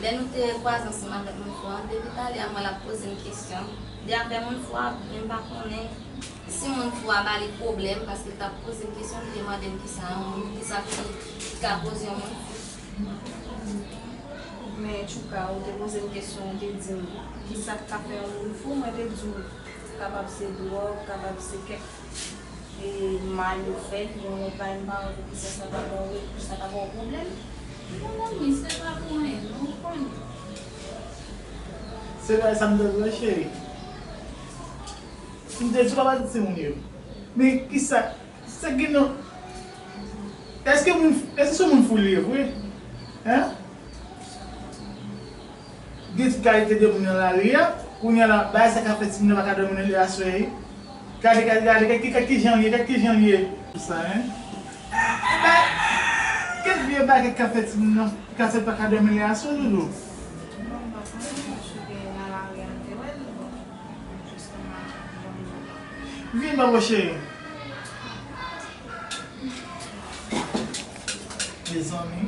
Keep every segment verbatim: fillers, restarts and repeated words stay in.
Lè nou te kwaze ansanm avèk moun fou an, depi talè a mwen l ap poze m kesyon. Li avè moun fou a, men m pa konnen si moun fou a ba li pwoblèm, paske l t ap poze m kesyon, li te mande m kisa yon moun, kisa ki, ki ka koze yon moun fou. Men Tchouka, ou te poze m kesyon, ou te di m, kisa k ka fè yon moun fou? Mwen te di w, kapab se dwòg, kapab se kèk e mal yo fè l, yon lòt bagay, m pa wè poukisa sa ta ba w, poukisa sa ta ba w pwoblèm. Mon ami, se pa pou anyen, non, ou konnen. Se bagay sa m te vle, cheri. M te di w pa pale de timoun yo. Men kisa, sa gen nan, èske moun, èske se moun fou li ye vre? Hein? Gen tout kalite de moun nan lari a. Kounye a la, bagay sa ka fè timoun nan pa ka dòmi nan lè aswè, wi. Gade, gade, gade, gade ki, gade ki jan l ye, gade ki jan l ye. Sa, hein? Ba, kèk vye bagay ka fè timoun nan, ka fè l pa ka dòmi lè aswè, Loulou. Bon, m pa konnen, m te nan lari a, m te wè l, bon. Vin ba mwen, cheri. Mezanmi,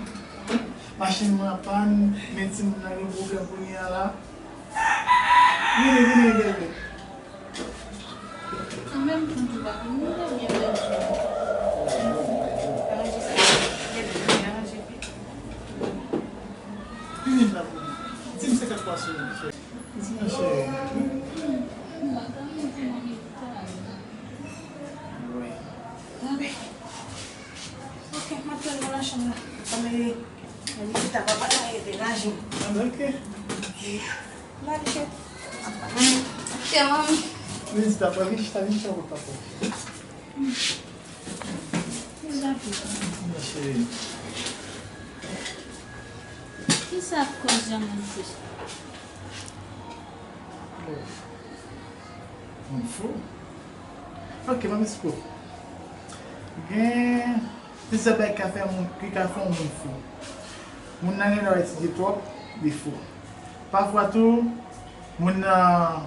machin mwen an pàn, men timoun nan gen pwoblèm kounye a la. Vini, vini, bebe. Kanmenm, tonton pa vini, ou te byen pèdi. Aranje sa, bebe, aranje pi. Vini la pou mwen. Di m se k ap pase w. Di m, cheri. Wi. Ok, m ap pran nan chanm la. Ann ale. Ann ale, chita, papa la, e degaje m. Ann, ok. La, chè. Ok, manmi. Vin chita, papa, vin chita, vin chita kot papa. Vin rapid. Mon cheri. Kisa k koz yon moun fou? Moun fou? Ok, m ap eksplike w. Gen plizyè bagay ki ka fè moun, ki ka fè yon moun fou. Moun nan gen dwa etidye twòp, li fou. Pafwa tou, moun nan,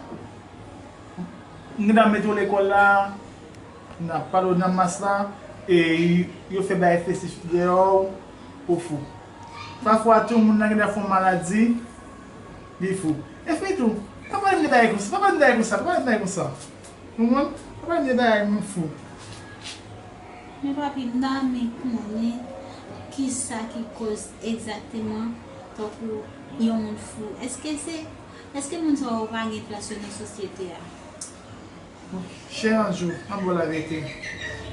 moun nan mete w lekòl la, nan pale w nan mas la, e yo fè bagay festif dèyè w, ou fou. Pafwa tou, moun nan gen dwa fè yon maladi, li fou. Epi tou, pa pale m de bagay konsa, pa pale m de bagay konsa, pa pale m de bagay konsa. Ou konprann? Pa pale m de bagay moun fou. Men papi, m ta renmen konnen kisa ki koz egzakteman tankou yon moun fou. Èske se, èske moun sa yo pa gen plas yo nan sosyete a? Chè Anjou, m ap ba w laverite.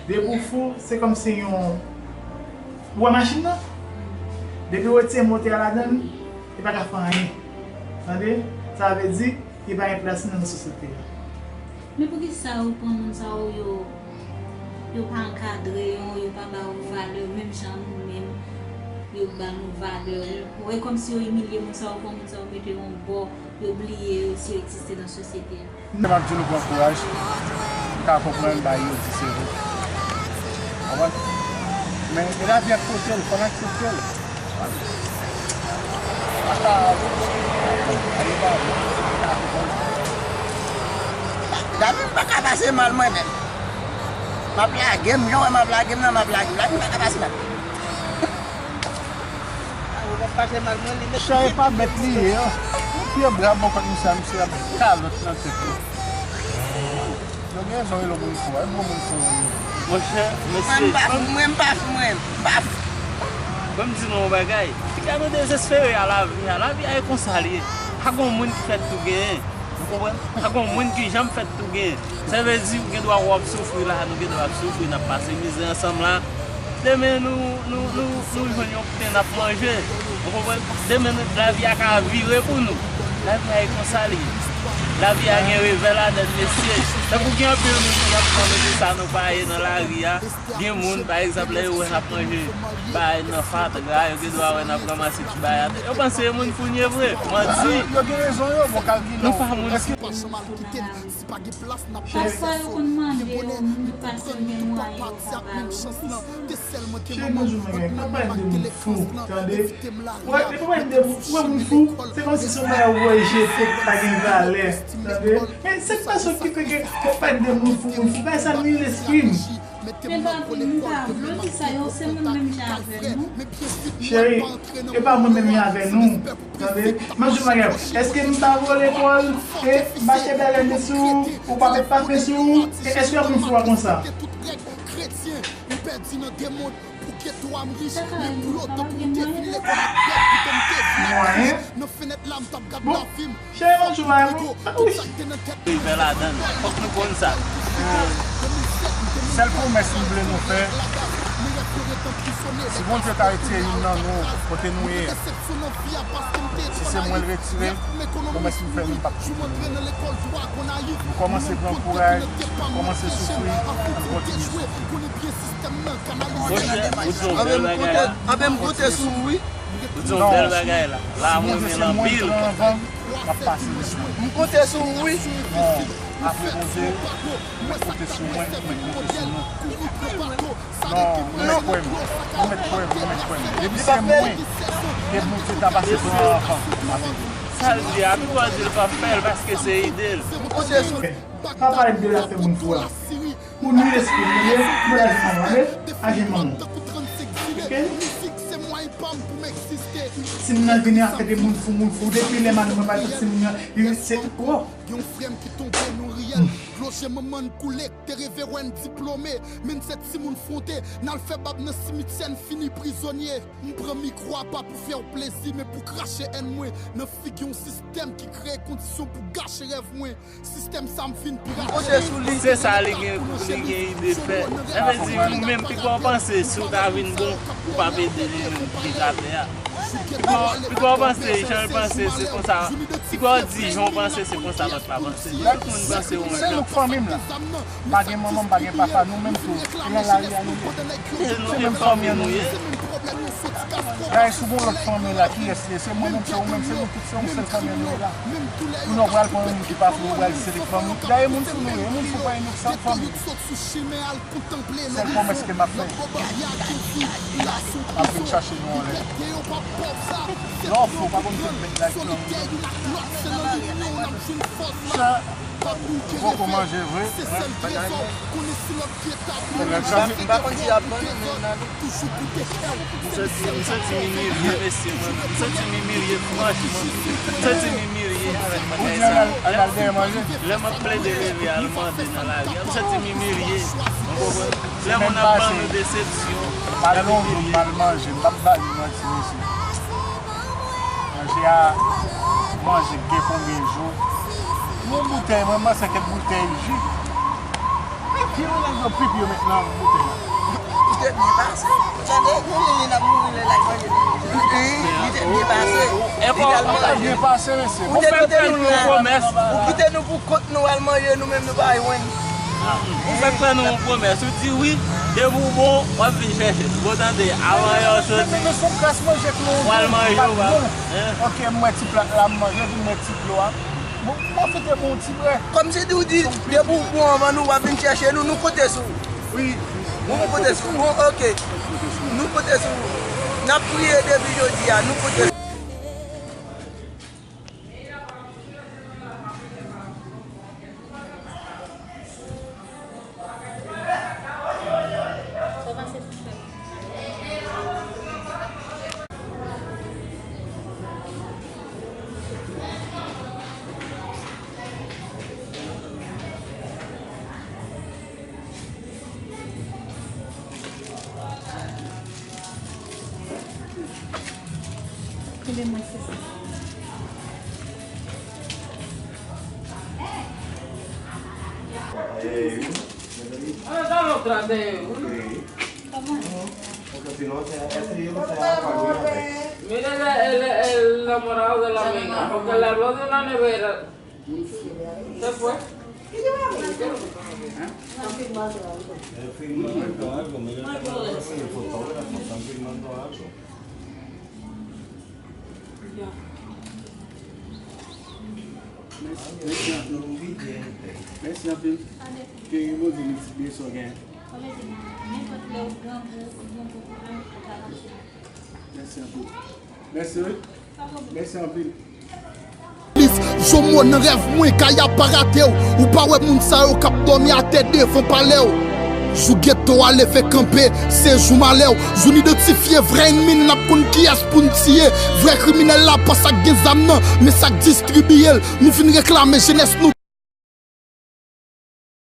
Depi w fou, se kòmsi yon, ou wè machin nan? Depi w retire motè a ladan l, li pa ka fè anyen. Tande? Sa vle di, li pa gen plas li nan sosyete a. Men poukisa yo pran moun sa yo, yo, yo pa ankadre yo, yo pa ba yo valè menm jan nou menm, yo ba nou valè. Ou wè kòmsi yo imilye moun sa yo, pran moun sa yo mete yo yon bò, yo bliye yo si yo egziste nan sosyete a. M ap di nou pran kouraj, m ka konprann bagay yo di se vre. Konprann? Men e lavi ak kote l, fò n aksepte l. Dami m pa ka pase mal mwen menm. M ap lage m, jan w wè m ap lage m nan, m ap lage m. Dami m pa ka pase mal. Chè e pa bèt li ye, an. Pye bra bò kòt misye a, misye ap kalòt nan tèt li. Yo gen rezon rele w moun fou a, e bon moun fou yo ye. Monchè, mesye, mwen m pa fou, mwen m pa fou, mwen m pa fou. Ban m di nou yon bagay. Piga nou dezespere a lavi a, lavi a e konsa l ye. Pa gon moun ki fèt tou genyen. Ou konprann? Pa gon moun ki janm fèt tou genyen. Sa vle di, ou gen dwa wè w ap soufri la, nou gen dwa ap soufri, n ap pase mizè ansanm la. Demen, nou, nou, nou, nou jwenn yon pen n ap manje. Ou konprann? Demen, nou, lavi a ka vire pou nou. Lavi a e konsa li ye. Lavi a gen revè ladan l, mesye. Tankou gen anpil moun ki ap pran nou pou sa nou pa ye nan lari a. Gen moun, pa egzanp, lè yo wè n ap manje bagay nan fatra, yo gen dwa wè n ap ranmase ti bagay atè. Yo panse e moun fou n ye vre. Manti. Yo gen rezon yo, bon kalkile. Nou pa moun fou. Pafwa yo konn mande yo moun ki pa sèvi mwayen yo pa ba yo. Cheri, bonjou, mwen gen, pa pale de moun fou, tande? Wè, depi w pale de moun, wè moun fou, se kòmsi se yon bagay ou wè jete ki pa gen valè, tande? Men se pa sa ki fè ke w pale de moun fou, moun fou, bagay sa nwi lespri m. Men pa vin, m pa vle di sa, yo se mwen menm jan avè nou. Cheri, e pa mwen menm jan avè nou. Tande, m ap di w bagay, èske m pa vle lekòl e m pa chèbèlè men sou ou, ou pa met pafen sou ou, e èske w ap konn sou a konsa? Sa ka rive, sa pa gen mwayen. Mwayen? Bon, cheri, yon jou a yon, wi. Li fè ladan l. Fòk nou konn sa. Sèl pwomès m vle nou fè, si Bondye ta retire youn nan nou kote nou ye a, si se mwen l retire, pwomès m fè nou, m p ap kite nou. Nou kòmanse pran kouraj, nou kòmanse soufri, nou kontinye soufri. Monchè, ou di yon bèl bagay la. Anben, m konte sou ou, wi. Ou di yon bèl bagay la. La, mwen renmen l anpil. M ap pase misyon. M konte sou ou, wi. Bon, apre Bondye, mwen konte sou mwen, mwen konte sou nou. Non, nou mèt kwè m, nou mèt kwè m, nou mèt kwè m. Depi se mwen, ke Bondye ta pase pran anvan, m ap ede. Sa l di a, pi fò di l p ap fè l paske se ide l. M konte sou ou. Pa pale de afè moun fou la. Moun ni lespri, li ye, li aji manman, ok? Aji manman. Ok? Si m nan vini afè de moun fou, moun fou, depi lè madanm mwen pa t si m nan, li se, oh. Gen yon frè m ki tonbe nan riyèl, dlo je manman n koule, te revewè n diplome, men n se timoun fwonte, n al fè bab nan simityè, n fini prizonye. M pran mikwo a pa pou fè w plezi, men pou krache èn mwen nan figi yon sistèm ki kreye kondisyon pou gache rèv mwen. Sistèm sa m fin pirate. Se sa li gen, li gen ide fè. Sa vle di, ou menm, pi fò w panse, si w ta vin bon, ou p ap ede li menm ki t atè a. Pi fò, pi fò w panse, jan l panse, se konsa. Pi fò w di, jan w panse, se konsa lòt la panse. Tout moun panse yon jan. Se nou k fanmi m la. M pa gen manman, m pa gen papa, nou menm tou. E nan lari a nou ye. Se nou menm fanmi an nou ye. Gade, si w gen yon lòt fanmi la, kiyès li ye? Se mwen menm, se ou menm, se nou tout, se yon sèl fanmi an nou ye la. Kounye a w pral pran yon moun ki pa fou, ou pral sele fanmi. Gade, moun fou nou ye, moun fou pa inosan, fanmi. Sèl pwomès ke m ap fè, m ap vin chache nou anlè. Lè w fou, pa konn tout met like lan. Sa, poko manje vre, men, men, men, m pa konn si y ap vann, men, nan M santi, m santi m imilye, mesye, mwen. M santi m imilye, franchman. M santi m imilye avèk bagay sa. Lè, lè m ap plede leve al mande nan lari a, m santi m imilye. Ou konprann? Lè moun ap ban nou desepsyon, m ap imilye. M al manje, m p ap ba nou manti, mesye. Manje a, manje gen konbyen jou? Yon boutèy, mwen, mwen se kèk boutèy ji. Epi yo nèg yo pipi yo met nan boutèy la. Li te byen pase. Tande, nou menm n ap mouri lè l al manje nan boutèy. Li te byen pase. Li t al manje. Li te byen pase, mesye. Ou te kite nou pou pwomès. Ou kite nou pou kont nou al manje, nou menm nou pa jwenn. Ou fèk fè nou yon pwomès. Ou di wi, depi w bon, w ap vin chèche nou. Bon, tande, avan yè w soti, w al manje, w pa. Ok, m wè ti plat la, m manje, epi m wè ti dlo a. Bon, pwofite bon ti brè. Kòmsi di w di, depi w bon anvan nou, w ap vin chèche nou, nou konte sou ou. Wi. Nou konte sou ou. Bon, ok. Nou konte sou ou. N ap priye depi jodi a, nou konte sou ou. Kenbe mwen, sesi. Hey. Ahora está los trastes. Hey. Porque si no, se, ese hielo se va a caer. Mira el, el, el enamorado de la mina, porque le habló de una nevera. Se fue. Él filmando algo, mira el fotógrafo, están filmando algo. Ya. Mèsi, mèsi anpil. Mèsi anpil. Ke Bondye miltipliye sa w genyen. Mèsi anpil. Mèsi, wi. Mèsi anpil. Jomo nan rèv mwen, kay ap pa rate w. Ou pa wè moun sa yo k ap dòmi atè devan palè w. Jou geto a leve kanpe, se jou malè w. Jou n idantifye vrè ènmi n, n ap konn kiyès pou n tiye. Vrè kriminèl la pa sa k gen zam nan, men sa k distribiye l. Nou vin reklame jenès nou